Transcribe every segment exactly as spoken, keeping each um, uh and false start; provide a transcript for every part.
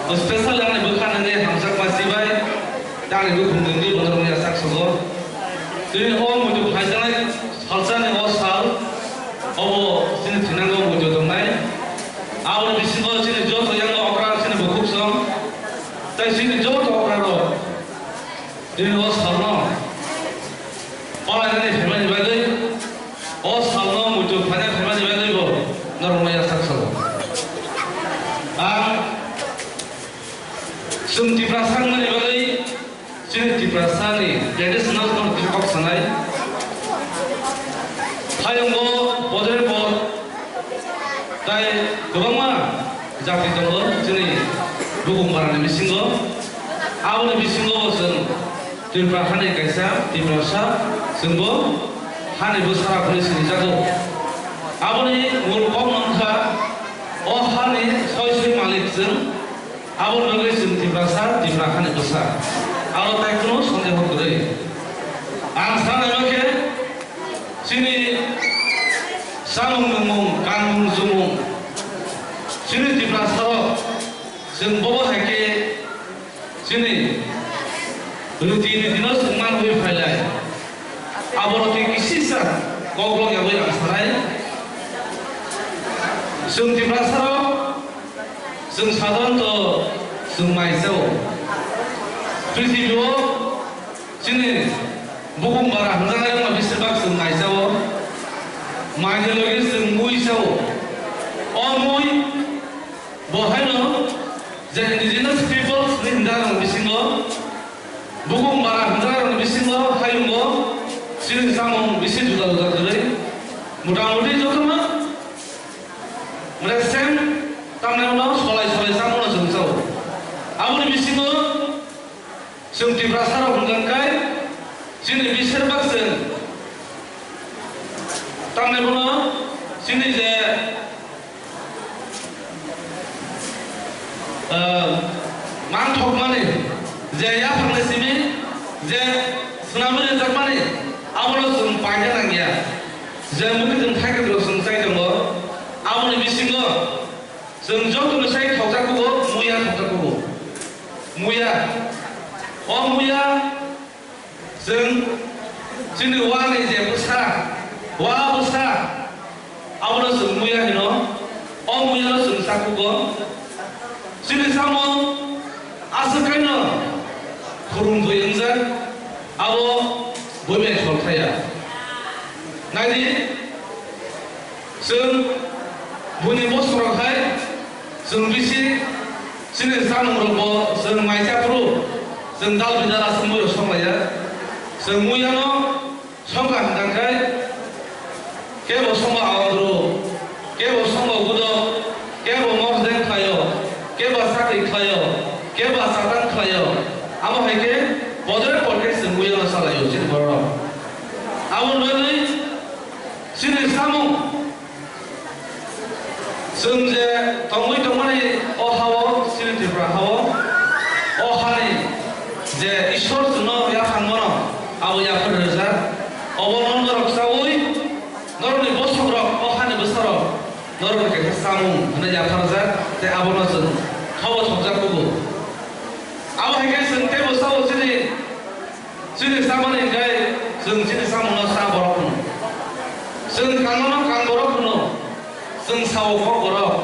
Special ani bwkha nini hamjakma chibai, tangni bukhum nini bono rwngya sak sogo. Tini o muitu phaijaknai salsani o sal, obo chini thinango muitu tongnai. Aboni bisingo chini joto yango okra chini bukhuk song, tei chini joto okra rok. Tini o salno palainani phaimani bagwi, o salno muitu phaina phaimani bagwi bo norokno yasak salo. Ang chwng Tiprasa wngmani bagwi chini Tiprasani traditional kono kok sanai. Hayungo podre pod tai kwbangma jati tongo chini bukhuk barani bisingo. Aboni bisingo bo chwng Tripura hani kaisa Tiprasa, chwngbo hani bwsarok hwnwi sinijago. Aboni mul kok wngkha o hani soi soi malik chwng, aboni bagwi chwng Tiprasa, Tripura hani bwsa. Aro tai kunu sondeho kwrwi. Ang sanai khe chini samung nungmung, kanmung jumung, chini Tiprasarok chwng bobo hai khe chini riti nitino chwng manwi phailai. Aborok khe kisisa koklok yagwi ang sanai. Chwng Tiprasarok chwng sadharanto chwng mai chao. Prithibi o chini bukhuk bara hwnjaknai wngma besirbak chwng mai chao. Mai ni logi chwng mui chao. O mui bo haino je indigenous peoples ni hwnjakrokni bisingo, bukhuk bara hwnjakrokni bisingo hayungo chini chamung bisi juda juda kwrwi. Motamuti jotono mane same tamni ulo solai solai chamungno chwng chao. Aboni bisingo chwng Tiprasarok hwnkha khe chini besirbak chwng tamni bono chini je, ah, manthokmani je yaphangni simi je swnamwi rwjakmani abono chwng paina nangya. Je mukitwng thaikhe chwng chai tongo aboni bisingo chwng jotono sai thokjakugo, muya thokjakugo. Muya. O muya chwng chini wani je bwsa, wa bwsa, abono chwng muya hino. O muyano chwng chakugo. Chini samung aswk kaino khurumtwi wngjak, abo buibai kholthaya. Naidi, chwng buini bosongrok hai chwng bisi chini chamungrokbo chwng mai cha phuru chwng dal bidal aswk muiyo songlaiya. Chwng muiyano songkha hwnkha khe kebo songma aodru, kebo songma gudok, kebo mosdeng khlaio, kebo chakri khlaio, kebo chatan khlaio. Amo hai khe bodre podre chwng muiyano salaio chini bororok. Amo nwnwi chini samung chwng je tongwi tongmani o ha-o, chini Tripura ha-o, o hani je Ishwar chwngno yaphang mano, abo yaphar rijak. Obo norok chaui, norokni bosongrok, o hani bwsarok, norokni kaisa chamung hwnwi yapharjak, tei abono chwng khao thokjak kugo. Abo hai khe chwng teibo sao chini Chini samani hwnkhe chwng chini samungno sa borok hwno. Chwng kanmano kan borok hwno. Chwng sao kok borok.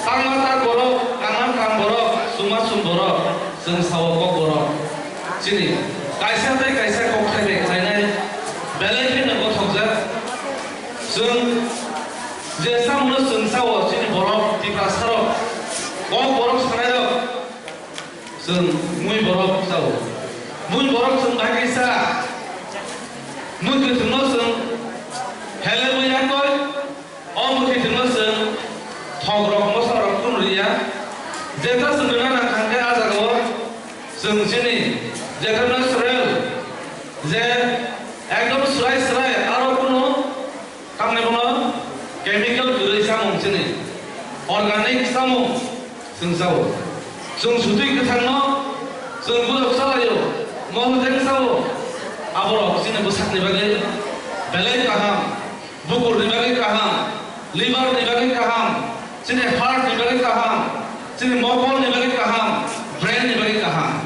Tangma tak borok, kanma kan borok, chuma chum borok, chwng sao kok borok. Chini kaisa tei kaisa kok thaibai khlainai belai kheno gothokjak. Chwng je samungno chwng sao chini borok, Tiprasarok, kok borok sanairok, Chwng mui borok chao. Mui borok chwng bai khe cha. Mui kwthwngno chwng helebwi yakoi. O mui kwthwngno chwng thokrok mosarok kunu rwya. Jeta chwng rwna nang thang khe a jagao chwng chini jeta natural je ekdom swrai swrai aro kunu Tamni bono chemical kwrwi chamung chini, organic chamung chwng chao. Chwng sutwi kwthangno chwng bujok chalaio, mohor jeng chao. Aborok chini bwsakni bagwi belai kaham, bukurni bagwi kaham, liver ni bagwi kaham, chini heart ni bagwi kaham. Chini mokol ni bagwi kaham, brain ni bagwi kaham.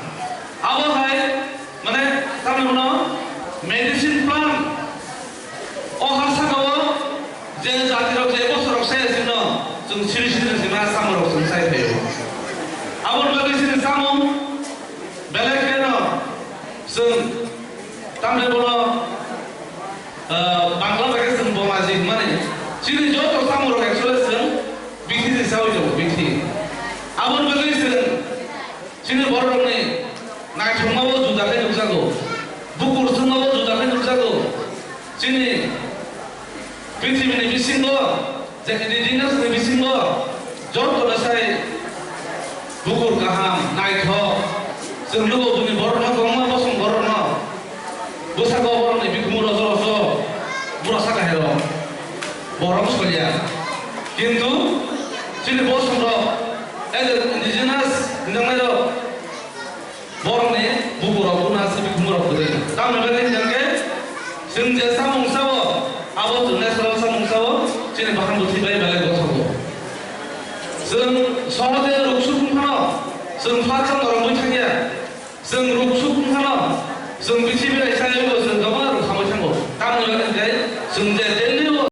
Abo hai, mane, tamni bono medicine plant. O ha saka o je jati rok je boso rok se sino, chwng siri siri sima samung rok chwng sai phaio. Aboni bagwi chini samung belai kheno chwng tamni bono, ah, Bangla bai khe chwng Bomaji hwnmani. Chini joto samung rok actually chwng bithi ni sawi tongo, bithi. Aboni bagwi chwng chini borok rokni naithokma bo juda khe nukjago, bukur chwngma bo juda khe nukjago. Chini prithibi ni bisingo, je indigenous ni bisingo, joto no sai bukur kaham, naithok. Chwng lugo bini borok no, kwbangma bosong borok no. Bwskango borok ni bikhumu rojo rojo, bura saka hero. Borok solia. Kintu chini bosong rok, as a indigenous, hinjaknai rok, borokni bukurok, buna se bikhumurok kwrwi. Tamni bagwi hinkhe chwng je samung sao, abo chwng natural samung sao, chini bahan bwthwi bai belai gothogo. Chwng sohoje ruksuk wngphano, chwng phalsa norok wngwi thangya. Chwng ruksuk wngphano, chwng bithi belai sayago,